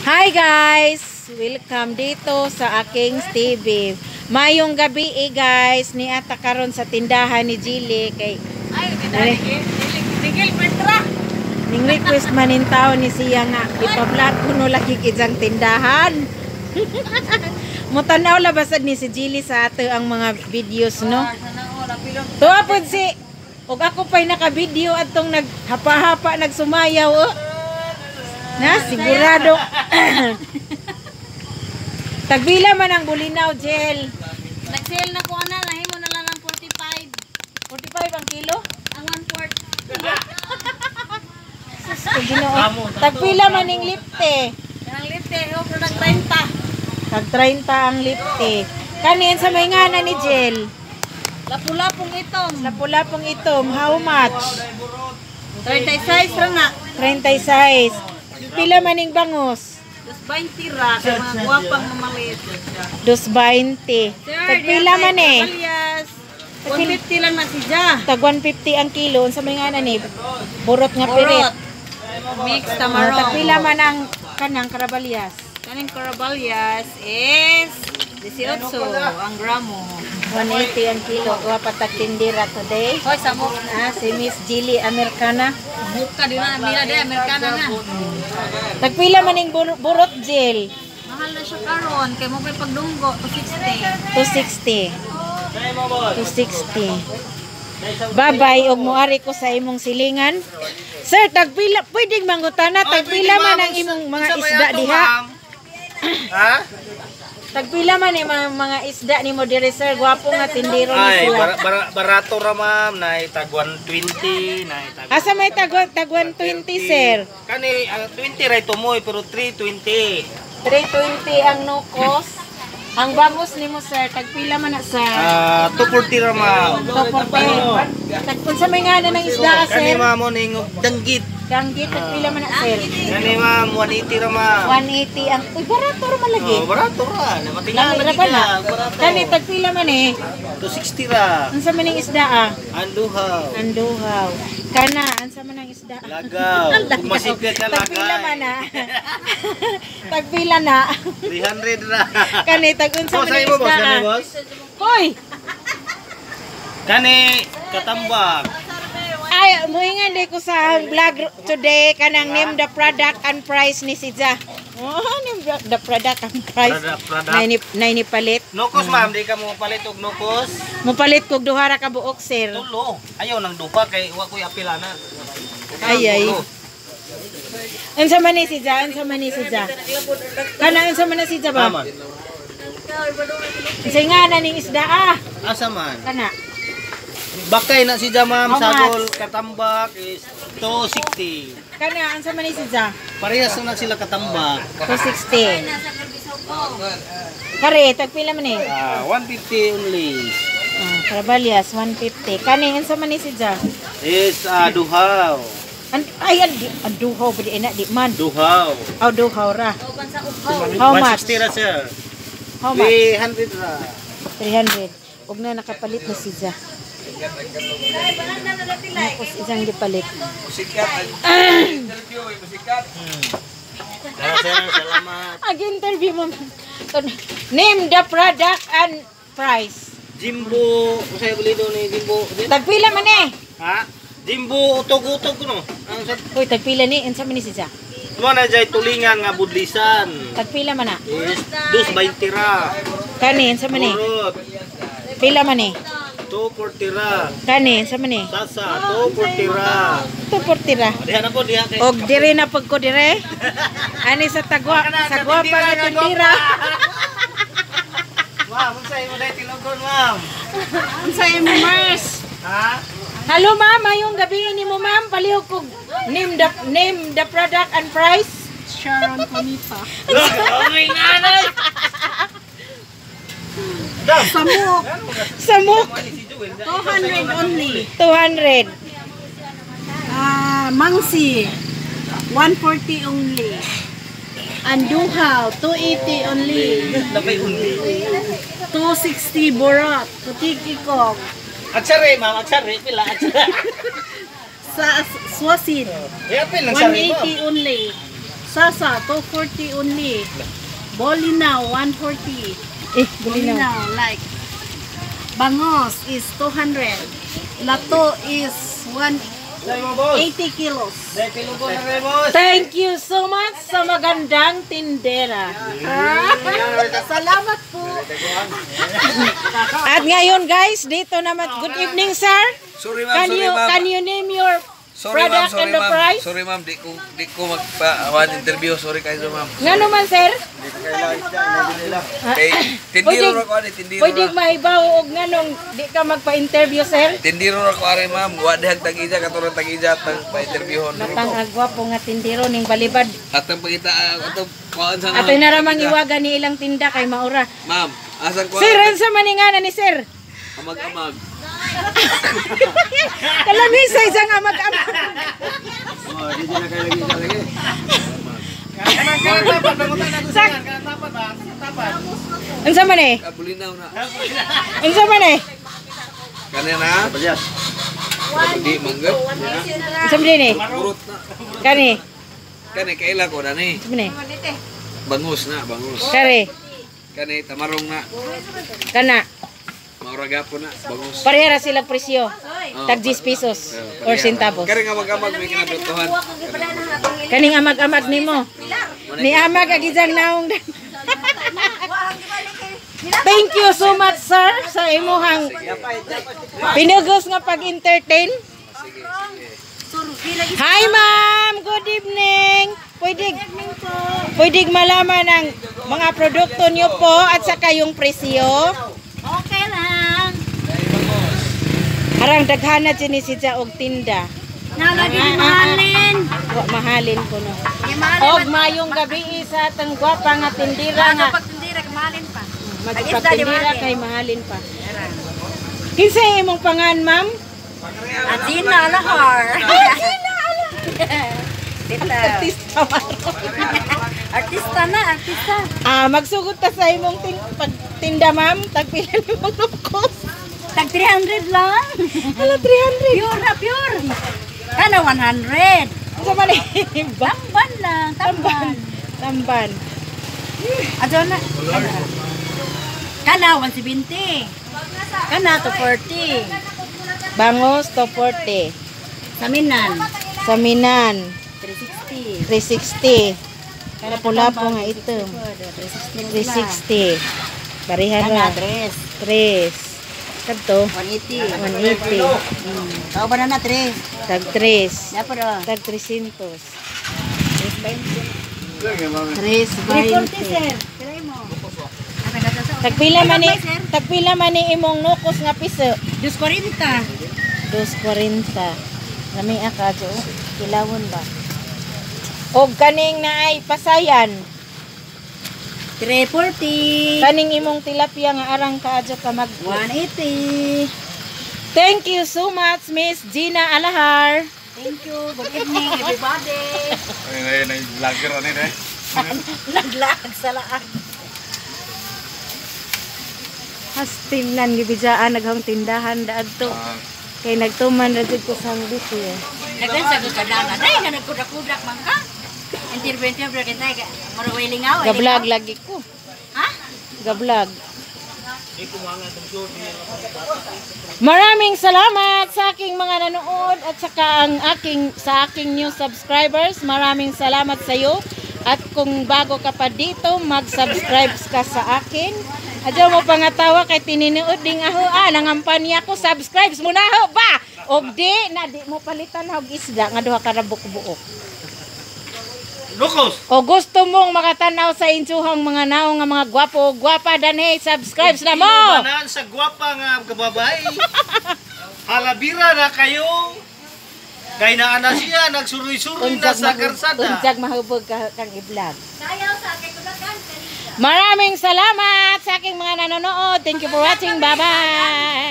Hi guys! Welcome dito sa aking TV. Mayong gabi eh guys, niata karon sa tindahan ni Jilly kay Ay, Tigil Petra. Ning request man nin tao ni siya nga ipa-vlog kuno lagi kijang tindahan. Mutanaw labasad ni si Jilly sa ato ang mga videos, no. Tuwa pod si ug ako pa'y naka-video atong naghapa-hapa, nagsumayaw, oh. Na sigurado. Tagpila man ang bulinaw, Jel? Nag-sale na ko ana, nahimo na lang ng 45. 45 ang kilo? Ang 1/4. Sus, ko Ginoo. Tagpila man ning lipte? Kanang lipte, ho pero nag 30. Tag 30 ang lipte. Kanin sa may ngana ni Jel? Lapu-lapong itom. Lapu-lapong itom, how much? 36 ra na. 36. Pila man ning bangus? Dos 20 ra kay mga gwapang mamalit. 2.20. Tagpila man eh? Alias 150 lang na siya. Tag 150 ang kilo. Unsa may ngana ni? Burot nga pirit. Burot. Mix Ah, tamarong. tagpila man ang kanang karabalyas? Kaning Caraballas is 18 ang gramo. 180 ang kilo. Wa pa tag tindira today. Hoy, samok. Ah, si Miss Jilly Americana. Muka din na mila de Amerikana na. Tagpila man ning burot, Jill? Mahal na siya karon kay mo pay pagdunggo 260. 260. 260. Babay og moari ko sa imong silingan. Sir, tagpila pwedeng mangutana tagpila man ang imong mga isda diha? Ha? Tagpila man ang mga isda nimo diri, sir? Gwapo nga tindero ni Ay, sila. barato ra, ma'am, nay tag 120, nay tag Asa may tag 120, sir? Kani ang 20 ra tumoy pero 320. 320 ang nukos. Ang bangus nimo, sir, tagpila man na, sir? Ah, 240 ra, ma'am. 240. Tagpun sa may ngana ng isda, Kani sir? ma'am mo ning danggit. Danggit, tagpila man na, sir? Kani ma'am 180 ra, ma'am. 180 ang. Uy, barato ra man lagi. Oh, barato ra. Namatingala Lami ra lagi pa na. ka. Barato. Kani tagpila man eh? 260 ra. Unsa man ang isda ah? Anduhaw. Anduhaw. Kana, unsa man ang isda? Lagaw. Kung masigla ka, Tagpila man lagay. na. Tagpila na. 300 ra. Kani tag unsa Boss, man ang ay mo, boss, isda kani ah? boss. Hoy, Kani katambak. Ay, muingan di ko sa vlog today kanang name the product and price ni Sidza. Oh, name the product and price. Product, product. Nay ni palit. Nukos, ma'am, di ka mo palit og nukos. Mupalit kog duha ra ka buok, sir. Tulo. Ayaw nang dupa kay wa ko'y apilana. Ay ay. Unsa man ni Sidza? Unsa man ni Sidza? Kana unsa man na Sidza ba? Tama. Unsa nga na ning isda ah? Asa man? Kana. Bakay na si ma'am, How much? sagol katambak is 260. Kana unsa man ni Sidza? Parehas na sila katambak. 260. Kare, tagpila man eh? Ah, 150 only. Ah, Caraballas 150. Kani unsa man ni Sidza? Is duhaw. Ay, anduhaw ba di na di man? Duhaw. Aw, duhaw ra. How much? 160 ra, sir. How much? 300 ra. 300. Ug na nakapalit na si Ja. Tapos isang gipalit. Tara, sir, salamat. Ag interview mo. Name the product and price. Jimbo, usay balido ni Jimbo. Tagpila man eh. Ha? Jimbo utog-utog no. Ang sa Uy, tagpila ni unsa man ni si Ja? mo na jay tulingan nga budlisan. Tagpila man na. Is 220 ra. Kani unsa man eh? Burot, Pila man eh? 240 ra. Kani unsa man eh? Sasa, 240 ra. 240 ra. Diha na po, diha kay. Og dire na pag ko dire. Ani sa tagwa, sa gwapa nga tindira. Ma'am, unsa imo dai tilogon, ma'am? Unsa imo Mers? Ha? Hello ma'am, mayong gabi ni mo ma'am, palihog kog name the product and price. Sharon Conipa. Oy, nanay. Samok Samok. 200 only. 200. Ah, mangsi 140 only. Anduhaw 280 only. Labay unli. 260 burot. Putik ikog. Agsari, ma'am, agsari pila, agsari. Sa swasin Eh, apil lang sari, ma'am. 180 only. Sasa, 240 only. Bolinaw, 140. Eh, bulinaw. Bolinaw, like. Bangos is 200. Lato is 180 kilos. Thank you so much sa magandang tindera. Salamat po. At ngayon, guys, dito naman. Good evening, sir. Sorry, ma'am, Can sorry, you ma'am. Can you name your Sorry, ma'am, product sorry, and the ma'am. price? Sorry, ma'am, di ko magpa interview. Sorry kayo, ma'am. Nga naman, sir? Kay tindiro ra ko ani, tindiro Pwede ra. mahibaw og nganong di ka magpa-interview, sir? Tindiro ra ko ari, ma'am. Wa dihang tag-ija katurang tag-ija tang pa-interviewon. Matang agwapo nga tindero ning balibad. Atang pangita ato kuan sa Atoy naramang iwaga ni ilang tinda kay maura. Ma'am, asan kuan? Sir, unsa man ni nga na ni sir? Amag-amag. Kalamisa isang amag-amag. Unsa man eh? Bulinaw na. Unsa man eh? Kani na? Di manggap. Unsa man din eh? Burot na. Kani. Kani kaila ko na ni. Unsa man eh? Bangus na, bangus. Kare. Kani tamarong na. Kana. Maura gapon na, bangus. Pareha ra sila presyo. Tag 10 pesos or centavos. Kani nga mag-amag may kinabutuhan. Kaning amag-amag nimo. Ni amag ag isang naong. Thank you so much, sir, sa imuhang pinugos nga pag-entertain. Hi, ma'am, good evening. Pwede malaman ang mga produkto niyo po at saka yung presyo? Okay lang. Harang daghana dyan ni siya og tinda. Nalagi ni mahalin. Wa mahalin ko no. Di mahalin. Og mayong gabi sa atang gwapa nga tindira nga. Pagtindira, mahalin pa. Magpagtindira kay mahalin pa. Kinsa imong pangan, ma'am? Adina Alahar. Adina Tita. Artista man. Artista na, artista. Ah, magsugod ta sa imong pagtinda, ma'am. Tagpila nimong lukos? Tag 300 lang. Hala, 300. Pure na, pure. Kana 100. Unsa man eh? Ba? Tamban lang, Tamban. tamban. Tamban. Ato na. Kana 170. Kana 240. Bangos 240. Saminan Saminan 360. 360. Lapu-lapo nga itom. 360. 360. Pareha Kana ra. 3. 3. Kadto 180. 180. Tao ba na na 3? Tag 3. Na pero. Tag 300. 320. 320. Sir. Try mo. Tagpila man ni imong nukos nga piso? 240. 240. Lami ka jo. Kilawon ba? Og kaning naay pasayan. 340. Kaning imong tilapia nga arang kaadyo ka mag 180. Thank you so much, Miss Gina Alahar. Thank you. Good evening, everybody. Ay, nag-vlogger ano eh. Naglag sa laag. Hastimlan gibijaan naghang tindahan daadto. Kay nagtuman ra jud ko sa hanglit eh. Nagdan sa kadana. Dai nga nagkudak-kudak man ka. Intervention bro kita ka. Mura lingaw. Gablog lagi ko. Ha? Gablog. Maraming salamat sa aking mga nanood at saka ang aking sa aking new subscribers. Maraming salamat sa iyo. At kung bago ka pa dito, mag-subscribe ka sa akin. Adyo mo pangatawa kay tininood ding aho ah, nangampanya ko subscribes mo na ho ba? Og di na di mo palitan og isda nga duha ka ra buok-buok. Lukos! O gusto mong makatanaw sa insuhang mga naong nga mga gwapo o gwapa danhe, subscribe na mo! Banaan sa gwapa nga kababay. Halabira na kayo. Kay naa na siya, nagsuroy-suroy na sa karsada. Unsag mahubog ka kang i-vlog. Maraming salamat sa aking mga nanonood. Thank you for watching. Bye-bye!